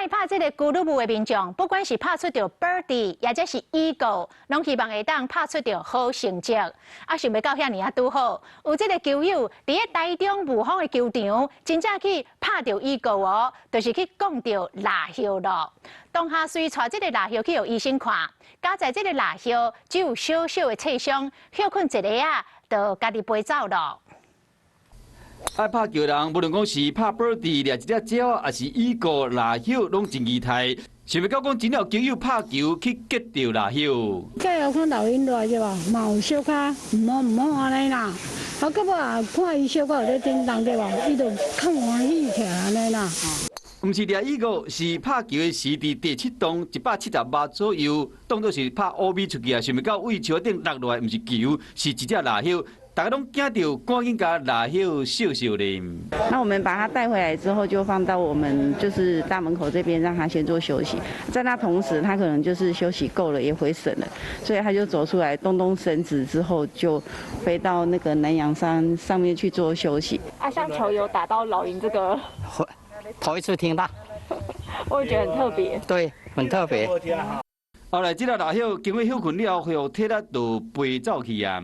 愛拍這個高爾夫的民眾，不管是拍出著 birdie，抑者是 eagle，攏希望會當拍出著好成績。啊，想袂到遐爾仔拄好，有這個球友佇咧台中霧峰的球場，真正去拍著 eagle 哦，就是去摃著蠟葉囉。當下隨帶這個蠟葉去予醫生看，佳哉這個蠟葉只有小小的擦傷，歇睏一下仔，就家己飛走囉。愛拍球人，無論講是拍 birdie 掠一隻鳥，抑是 eagle 蠟葉，攏真期待。想袂到講真有球友拍球去擊著蠟葉。這有看老鷹來對無？嘛有小可毋好毋好按呢啦。啊，到尾也看伊小可有咧振動對無？伊就較歡喜起來按呢啦。毋是掠 eagle，是拍球的時，佇第七洞170碼左右，當作是拍 OB 出去啊！想袂到位樹頂落落來，毋是球，是一隻蠟葉。大家攏驚著，趕緊共蠟葉收收咧。那我們把它帶回來之後，就放到我們就是大門口這邊，讓它先做休息。在那同時，它可能就是休息夠了，也回神了，所以它就走出來動動身子之後，就飛到那個南洋杉上面去做休息。啊，像球有打到老鷹這個，頭一次聽到，我會覺得很特別。對，很特別。後來這個蠟葉經過歇睏了後，體力就飛走去啊。